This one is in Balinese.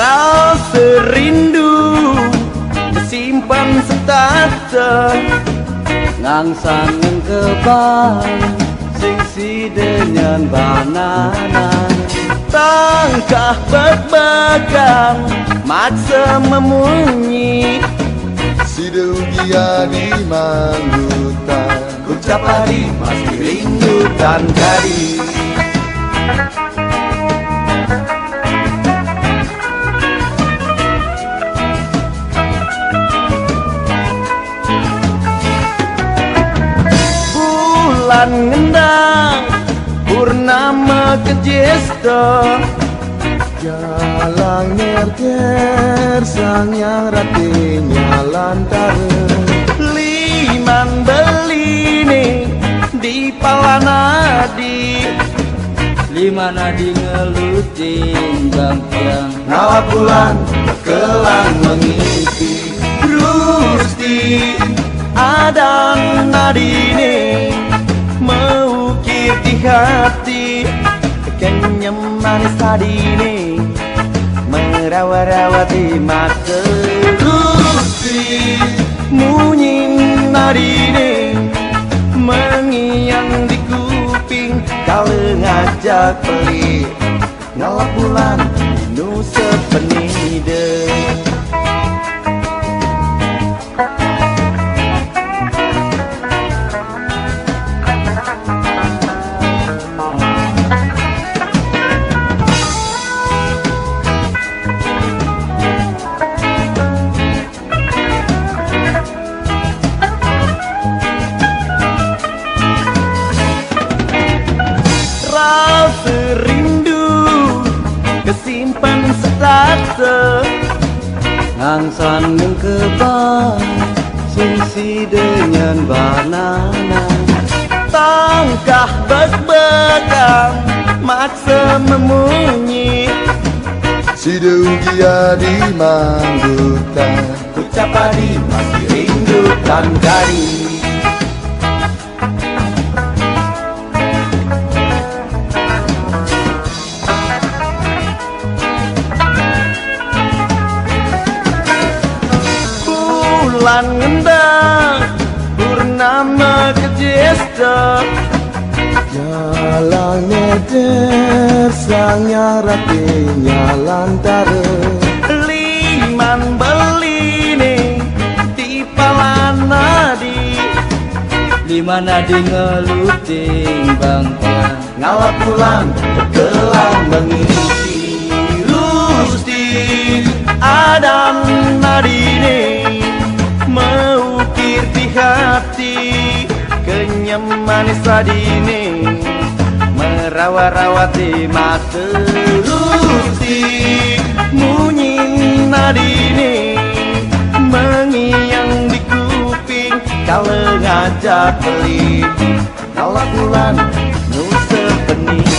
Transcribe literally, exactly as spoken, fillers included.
Rasa rindu simpan setata, ngangsan nengkeban sing sida nyan banana. Tangkah bek-bekan maksa memunyi, sida ugi adi manggutan. Ucap adi masih rindu tan kadi. Bulan ngendang, purnama kejesta, jalang ngerger Sang Hyang Rati nyalantara. Liman beline di palanadi, liman adi ngelutin bangkiang. Ngalap bulan kelang mengipi, Rusti adan nadine, meukir di hati, kenyem manis adine, merawa-rawa di mata. Rusti munyi nadine, mengiang di kuping, kala ngajak pelik ngalap bulan nu sepenida. Rasa rindu kesimpan setata, ngangsan nengkeban sing sida nyan banana. Tangkah bek-bekan maksa memunyi, sida ugi adi manggutan. Ucap adi masih rindu tan kadi. Bulan ngendang, purnama kejesta, jalang neder Sang Hyang Rati nyalantara. Liman beline di palanadi, liman adi ngeluting bangkiang. Ngalap bulan kelang mengisi, Rusti adan adine, meukir di hati, kenyem manis adine, merawa-rawa di mata. Rusti munyi adine, mengiang di kuping, kala ngajak pelik ngalap bulan nu sepenida.